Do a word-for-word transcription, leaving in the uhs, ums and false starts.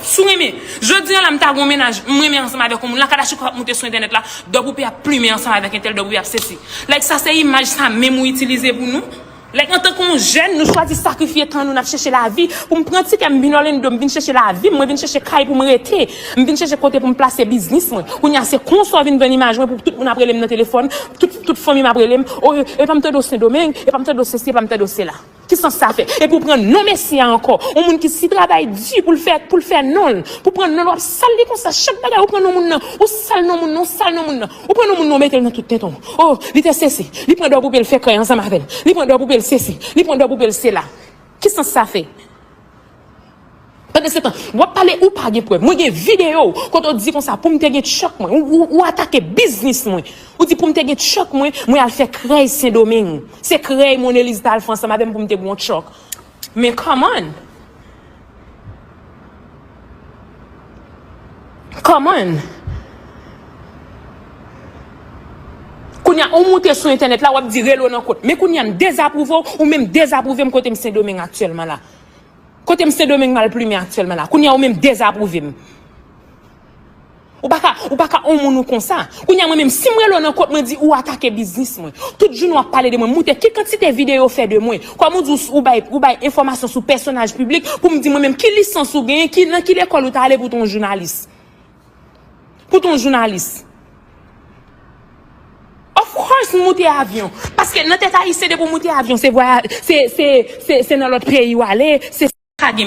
Si w renmen, jodi a la m ta gen yon mennaj, m renmen ansanm avèk yon moun, la Kardashian ap moute sou entènèt la, Dòboupé ap plimen ansanm avèk entèl, Dòboupé ap sesi. Like sa se imaj sa menm ou itilize pou nou? Like antanke yon jèn, nou chwazi sakrifye tan nou, n ap chèche lavi. Pou m pran tikè, m vin Orlando, m vin chèche lavi, mwen vin chèche kay pou m rete. M vin chèche kote pou m plase biznis mwen. Kounye a se konsa w vin jwenn imaj mwen pou tout moun ap rele m nan telefòn, tout, tout fanmi m ap rele m. O, e pa m tande w Sendomeng, e pa m tande w sesi, e pa m tande w sela. Ki sans sa fè? Epi w pran non mesye a ankò. Yon moun ki si travay di pou l fè, pou l fè non l. Pou pran non l, w ap sal li konsa. Chak bagay, ou pran non moun nan, ou sal non moun nan, ou sal non moun nan. Ou pran non moun nan, ou mete l nan tout tenten w. O, li te sesi. Li pran Dòboupé, l fè krèy ansanm avè l. Li pran Dòboupé, l sesi. Li pran Dòboupé, l sela. Ki sans sa fè? Pandan se tan, w ap pale, ou pa gen prèv. Mwen gen videyo w kote w di konsa pou m te gen tchòk mwen. Ou, ou, ou atake biznis mwen. Ou di pou m te gen tchòk mwen, mwen al fè krèy Sendomeng. Se krèy Moneliz ta al fè ansanm avè m pou m te gen yon tchòk. Men come on. Come on. Kounye a, ou moute sou entènèt la, w ap di rele w nan kot. Men kounye a, m dezapwouve w, ou menm dezapwouve m kote m Sendomeng aktyèlman la. Kote m Sendomeng m al plimen aktyèlman la. Kounye a, ou menm dezapwouve m. Ou pa ka, ou pa ka on moun ou konsa. Kounye a, mwen menm, si m rele w nan kot, mwen di ou atake biznis mwen. Tout jounen w ap pale de mwen. Moute, ki kantite videyo w fè de mwen? Kòm ou di ou, ou bay, ou bay enfòmasyon sou pèsonaj piblik, pou m di mwen menm, ki lisans ou genyen, ki, nan ki lekòl ou ta ale pou w te yon jounalis? Pou w te yon jounalis. Of course, m moute avyon. Paske nan tèt ayisyen, depi w moute avyon, se vwaya-, se, se, se, se nan lòt peyi w ale, se ka gen